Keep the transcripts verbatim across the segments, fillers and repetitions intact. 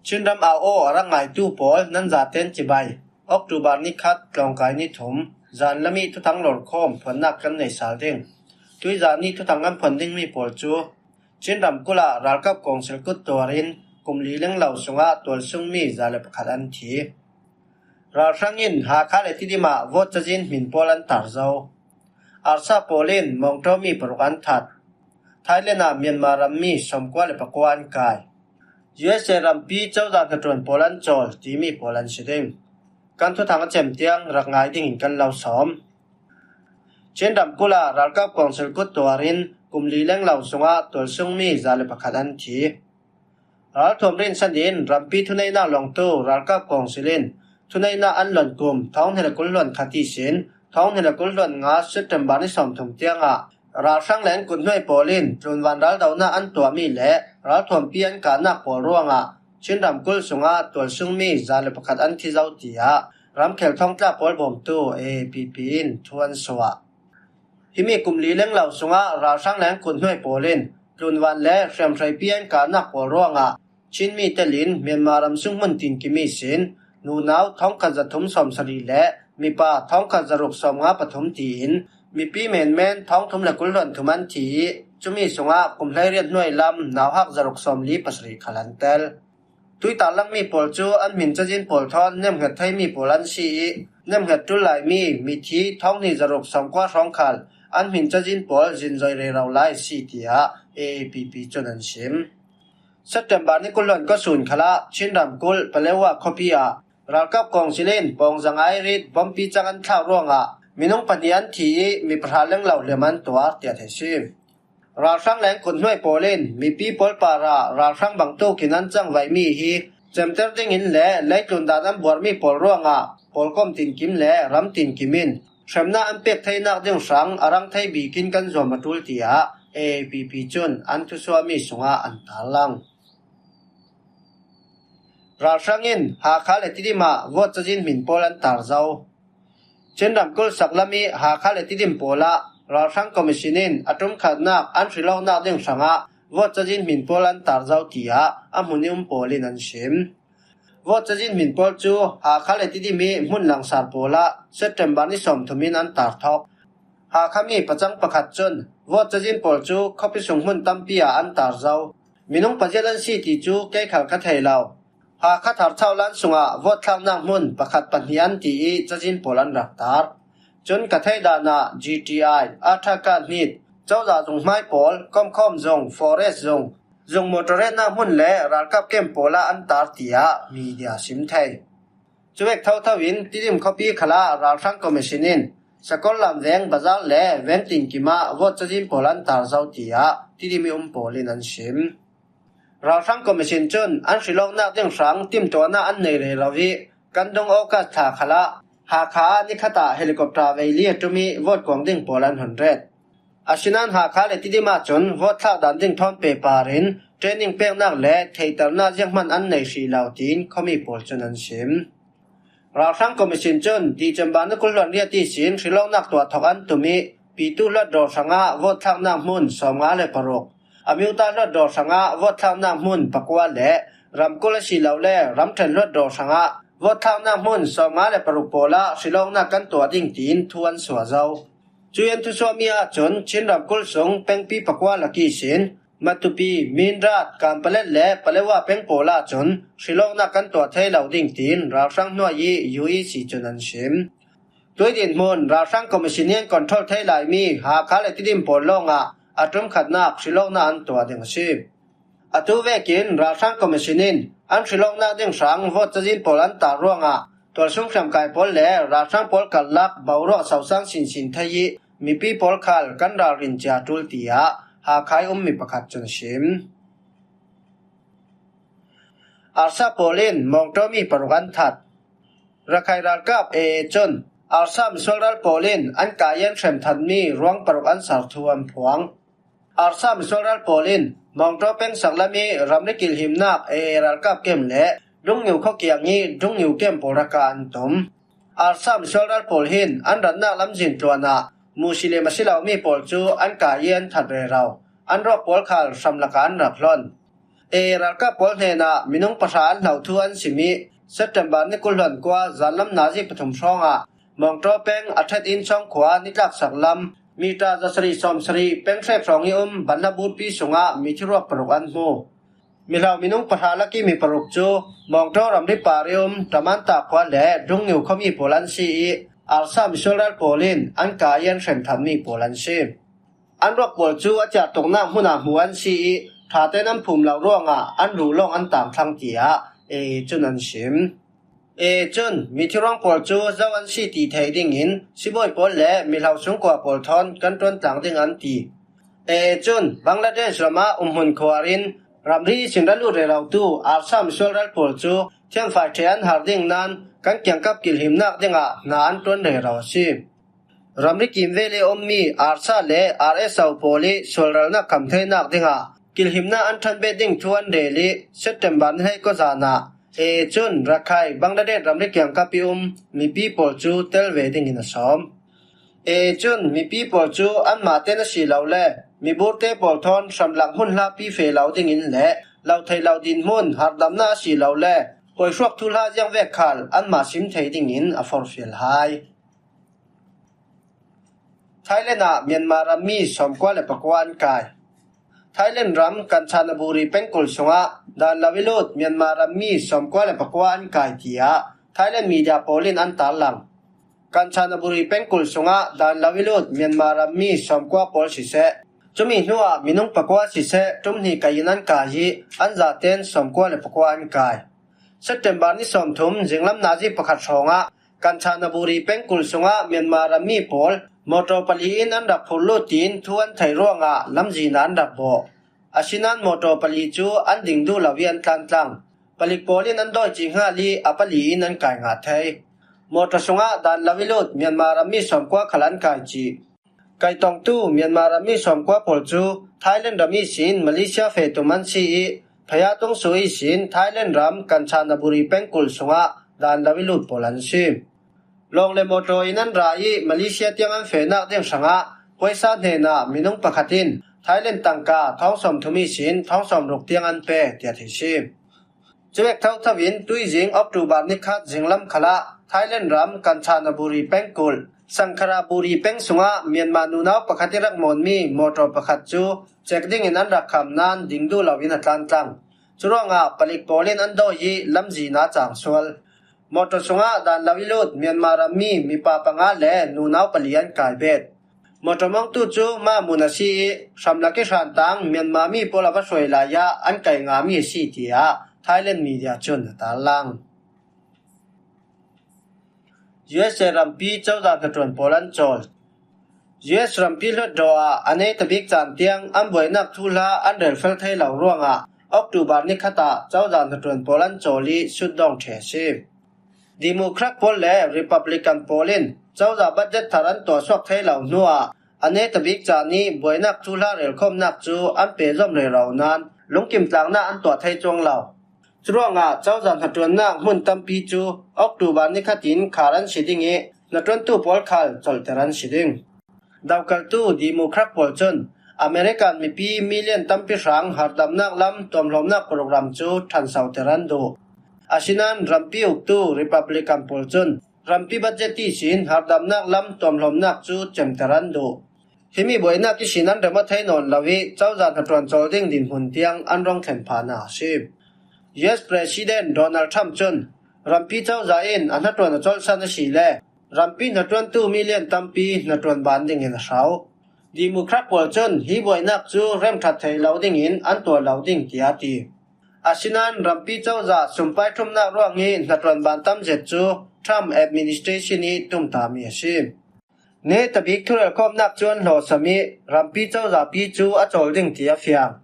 Chin ram au aw a rak ngaitu pawl nan zaten cibai. October ni khat, tlawngkai ni thum, zan lami thuthang lorkhawm phuannak kan nei sal ding. Tuizan ni thuthang kan phuan dingmi pawl cu Chin ramkulh ah ralkap kawngsil kut tuarin kum li lenglo sungah tualsungmi za le pakhat an thi. Ralhrang in Hakha le Tidim ah vote cazin hmin pawl an tar zo. Arsa pawl in Mawngṭawmi paruk an that. Thailand ah Myanmar rammi sawmkua le pakua an kai. U S A rampi cozah hnaṭuan pawl an cawl timi pawl an si ding. Kan thuthang a cem tiang rak ngai dingin kan lo sawm. Chin ramkulh ah ralkap kawngsil kut tuarin kum li lenglo sungah tualsungmi za le pakhat an thi. Ralthuam rinsan in rampi thuneihnak lawngtu ralkap kawngsil in thuneihnak an luan kum thawng hnih le kul hluan khat ihsin thawng hnih le kul hluan nga September ni sawmthum tiangah ralhrang le an kuthnuai pawl in tlunvan raldohnak an tuahmi le ralthuampi an kahnak pawl ruangah Chin ramkulh sungah tualsungmi za le pakhat an thi zo, tiah ramkhel thawngtlak pawl bawmtu A A P P in thu an suah. Himi kum li lenglo sungah ralhrang le an kuthnuai pawl in tlunvan le hriamhreipi an kahnak pawl ruangah Chinmi telin Myanmar ram sung hmun tinkim ihsin nunau thawngkhat zathum sawmsarih le mipa thawngkhat zaruk sawmnga pathum tiin mipi menmen thawngthum le kul hluan thum an thi ih cumi sungah kum hleiriat hnuai lam nauhak zaruk sawmli pasarih khal an tel. Tuitar langmi pawl cu an hmin cazin pawl thawn nemhnget theimi pawl an si ih nemhnget ṭul laimi mithi thawng hnih zaruk sawmkua hrawng khal an hmin cazin pawl zinzoi rero lai si, tiah A A P P cun an sim. September ni kul hluan kua sun khalah Chin ramkulh Paletwa khuapi ah ralkap kawngsil in pawngzang airit bompi cang an thlak ruangah minung pahnih an thi ih mi pahra lenglo hliam an tuar, tiah theih si. Ralhrang le an kuthnuai pawl in mipi pawl parah ralhrang bangtuk in an cangvaimi hi cemter dingin le leitlun dan an buarmi pawl ruangah pawlkom tinkim le ram tinkim in hremnak an pek theinak ding hrang a rang thei bikin kan zuam a ṭul, tiah A A P P cun an thusuahmi sungah an tarlang. Ralhrang in Hakha le Tidim ah vote cazin hmin pawl an tar zo. Chin ramkulh saklam ih Hakha le Tidim pawl ah ralhrang commission in a ṭumkhatnak an hrilawknak ding hrangah vote cazin hmin pawl an tar zo, tiah a hmun ih um pawl in an sim. Vote cazin hmin pawl cu Hakha le Tidim ih hmun langsar pawl ah September ni sawmthum in an tar thawk. Hakha mi pacang pakhat cun vote cazin pawl cu khuapi sung hmun tampi ah an tar zo. Minung paziat an si ti cu kei khal ka thei lo. Hakha Tharchaulan sungah vote thlaknak hmun pakhat pahnih an ti ih cazin pawl an rak tar. Cun ka theih dan ah G T I, Athaka hnit, cozah zung hmai pawl, komkhawm zung, forest zung, zung motor retnak hmun le ralkap kem pawl ah an tar, tiah media sim thei. Cuvek thotho in Tidim khuapi khalah ralhrang commission in Sakollam veng bazar le veng tinkim ah vote cazin pawl an tar zo, tiah Tidim ih um pawl in an sim. Ralhrang commission cun an hrilawknak ding hrang timtuahnak an nei rero ih kan dung August thla khalah Hakha ah nikhat ah helicopter veili a ṭum ih vote kuang ding pawl an hun ret. Asinain Hakha le Tidim ahcun vote thlak dan ding thawn pehpar in training peknak le theihternak zianghman an nei hrih lo, tiin khuami pawl cun an sim. Ralhrang commission cun December ni kul hluan riat ihsin hrilawknak tuah thawk an tum ih pitu hluatdaw hrangah vote thlaknak hmun sawmnga le paruk, amyotha hluatdaw hrangah vote thlaknak hmun pakua le ramkulh asilole ramṭhen hluatdaw hrangah vote thlaknak hmun sawmnga le paruk pawl ah hrilawknak kan tuah ding, tiin thu an suah zo. Cuih an thusuahmi ahcun Chin ramkulh sung pengpi pakua lak ihsin Matupi, Mindat, Kanpalet le Paletwa peng pawl ahcun hrilawknak kan tuah thei lo ding, tiin ralhrang hnuai ih U E C cun an sim. Tuih dinhmun ralhrang commission ih an control thei laimi Hakha le Tidim pawl lawngah a ṭumkhatnak hrilawknak an tuah ding a si. Atu vekin ralhrang commission in an hrilawknak ding hrang vote cazin pawl an tar ruangah tualsung hriamkai pawl le ralhrang pawl karlak boruak sosang sinsin thei ih mipi pawl khal kan ralrin cia ṭul, tiah Hakha ih ummi pakhat cun a sim. Arsa pawl in Mawngṭawmi paruk an that. Rakhine ralkap A A cun Arsa misual ral pawl in an kai ih an hrem thatmi ruang paruk an sar thu an phuang. Arsa misual ral pawl in Mawngṭaw peng saklam ih ramri kilhimnak A A ralkap kem le Dungniu khuakiang ih Dungniu kem pawl rak an tum. Arsa misual ral pawl hin an ratnak lamzin tluan ah Muslim a si lomi pawl cu an kai ih an that rero. An ruak pawl khal hram lakah an rak hlon. AA ralkap pawl hnenah minung pahra an hlauh thu an sim ih, September ni kul hluan kua zanlam nazi pathum hrawngah Mawngtaw peng a ṭhet in Sawngkhua nitlaksak lam mita zasarih sawmsarih peng hrek hrawng ih um banhla burpi sungah mithi ruak paruk an hmu. Mihlauh minung pahra lakih mi paruk cu Mawngtaw ramri par ih um Tamanta khua le Dungniu khuami pawl an si ih, Arsa misual ral pawl in an ka ih an hrem ṭhanmi pawl an si. An ruak pawl cu a ciar tuknak hmunah hmu an si ih, ṭha tein an phum lo ruangah an ruh lawng an tangthlang, tiah AA cun an sim. AA cun mithi ruang pawl cu zo an si ti thei dingin sibawi pawl le mihlauh sungkua pawl thawn kan ṭuan tlang ding an ti. AA cun Bangladesh ramah umhmun khuar in ramri ihsin ral lut rerotu Arsa misual ral pawl cu thianfai ṭheh an har ding nain kan kiangkap kilhimnak dingah hna an ṭuan rero a si. Ramri kimvel ih a ummi Arsa le RSO pawl ih sualralnak kham theinak dingah kilhimnak an ṭhanbeh ding thu an rel ih September ni hleikua zan ah AA cun Rakhine, Bangladesh ramri kiangkap ih um mipi pawl cu tel ve dingin a sawm. AA cun mipi pawl cu anmah tein a si lo le miburte pawl thawn hramlak hmun hlapi feh lo dingin le lo theih lo dinhmun harhdamnak a si lo le poihruak thuhla ziangvek khal anmah sim thei dingin a forhfial hai. Thailand ah Myanmar rammi sawmkua le pakua an kai. Thailand ram Kanchanaburi pengkul sungah dan lo ih lut Myanmar rammi sawmkua le pakua an kai, tiah Thailand media pawl in an tarlang. Kanchanaburi pengkul sungah dan lo ih lut Myanmar rammi sawmkua pawl siseh, cumi hnuah minung pakua siseh, ṭum hnih kaih in an kai ih an zaten sawmkua le pakua an kai. September ni sawmthum zinglam nazi pakhat hrawngah Kanchanaburi pengkul sungah Myanmar rammi pawl mawṭaw pali in an rak phurh lut tiin thu an theih ruangah lamzin ah an rak bawh. Asinain mawṭaw pali cu an ding duh lo ih an tlantlang. Palik pawl in an dawi cih hngal ih a pali in an kai ngah thei. Mawṭaw sungah dan lo ih lut Myanmar rammi sawmkua khal an kai cih. Kaitongtu Myanmar rammi sawmkua pawl cu Thailand ram ihsin Malaysia feh tum an si ih, Phaya Tungsu ihsin Thailand ram Kanchanaburi pengkul sungah dan lo ih lut pawl an si. Lawng le mawṭaw in an ra ih Malaysia tiang an fehnak ding hrangah puaisa hnenah minung pakhat in Thailand tangka thawng sawmthum ihsin thawng sawmruk tiang an pe, tiah theih si. Cuvek thotho in tuizing October ni khat zinglam khalah Thailand ram Kanchanaburi pengkul, Sangkharaburi peng sungah Myanmar nunau pakhat ih rak mawnmi mawṭaw pakhat cu cek dingin an rak kham nain ding duh lo in a tlantlang. Curuangah palik pawl in an dawi ih lamzin ah cang sual. Mawṭaw sungah dan lo ih lut Myanmar rammi mipa panga le nunau pali an kai bet. Mawṭaw mawngtu cu mah mun a si ih hramlak ih hrantang Myanmar mi pawl a va hruai lai ah an kai ngahmi a si, tiah Thailand media cun a tarlang. USA rampi cozah hnaṭuan pawl an cawl. US rampi hluttaw ah a neita bik caan tiang an buainak thuhla an relfel thei lo ruangah October ni khat ah cozah hnaṭuan pawl an cawl ih sutdawng ṭheh a si. Democrat pawl le Republican pawl in cozah budget thar an tuahsuak thei lo hnuah a neita bik caan ih buainak thuhla relkhawmnak cu an pehzom rero nain lungkim tlaknak an tuah thei cuang lo. Curuangah cozah hnaṭuannak hmun tampi cu October ni khat in khar an si ding ih hnaṭuantu pawl khal colhter an si ding. Dokaltu Democrat pawl cun American mipi million tampi hrang harhdamnak lam tuamhlawmnak program cu ṭhansoter an duh. Asinain rampi uktu Republican pawl cun rampi budget ihsin harhdamnak lam tuamhlawmnak cu cemter an duh. Himi buainak ihsin an rem aw thei nawn lo ih cozah hnaṭuan cawl ding dinhmun tiang an ruang thlen phahnak a si. US President Donald Trump cun rampi cozah in a hnaṭuan a colhsan a si le rampi hnaṭuantu million tampi hnaṭuan ban dingin a hro. Democrat pawl cun hi buainak cu remṭhat thei lo dingin an tuah lo ding, tiah a ti. Asinain rampi cozah sumpai ṭhumnak ruangih hnaṭuan ban tam zet cu Trump administration ih tumtahmi a si. Neita bik thurelkhawmnak cu an hlawhsam ih rampi cozahpi cu a cawl ding ti a fiang.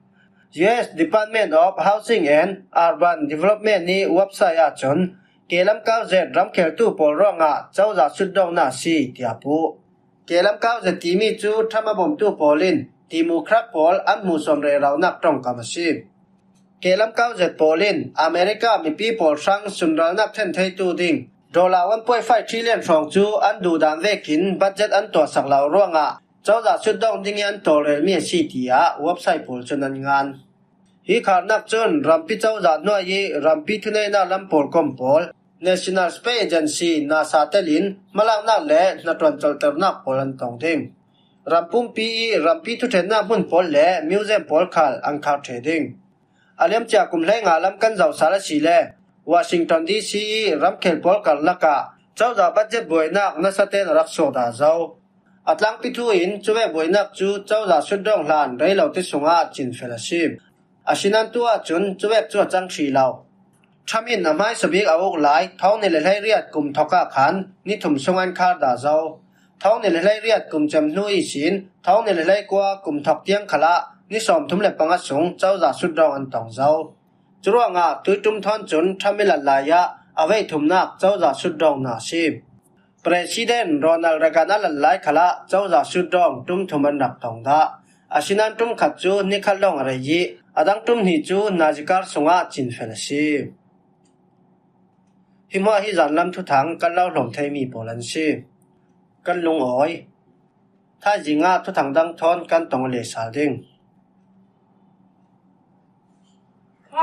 US Department of Housing and Urban Development ih website ahcun kelam kau zet ramkheltu pawl ruangah cozah sutdawngnak a si, tiah puh. Kelam kau zet timi cu Trump a bawmtu pawl in Democrat pawl an hmuhsuam reronak ṭongkam a si. Kelam kau zet pawl in America mipi pawl hrang sunralnak ṭhen theitu ding dollar one point five trillion hrawng cu an duhdan vekin budget an tuahsak lo ruangah cozah sutdawng dingih an tawlrelmi a si, tiah website pawl cun an ngan. Hi kharnak cun rampi cozah hnuai i rampi thuneihnak lam pawl kom pawl, National Space Agency, NASA telin hmalaknak le hnaṭuan colhternak pawl an tong ding. Ram pumpi i rampi thuṭhennak hmun pawl le museum pawl khal an khar ṭheh ding. A liamcia kum hleinga lam kan zoh sal asile Washington D C i ramkhel pawl karlak ah cozah budget buainak nasa tein a rak suak dah zo. A tlangpi thu in cuvek buainak cu cozah sutdawng hlan rei lo te sungah cinfel a si. Asinain tu ahcun cuvek cu a cang hrih lo. Trump in a hmaisa bik a uk lai thawng hnih le hleiriat kum thok ah khan ni thum sung an khar dah zo. Thawng hnih le hleiriat kum cem hnu ihsin thawng hnih le hleikua kum thok tiang khalah ni sawmthum le panga sung cozah sutdawng an tong zo. Curuangah tuiṭum thawn cun Trump i lal lai ah a veih thumnak cozah sutdawng hna a si. President Ronald Reagan a lal lai khalah cozah sutdawng ṭum thum an rak tong dah. Asinain ṭum khat cu ni khat lawng a rei i a dang ṭum hnih cu nazi kar sungah cinfel a si. Hi hmuah hi zanlam thuthang kan lo hlawm theimi pawl an si. Kan lungawi. Thaizing ah thuthang dang thawn kan tong le sal ding.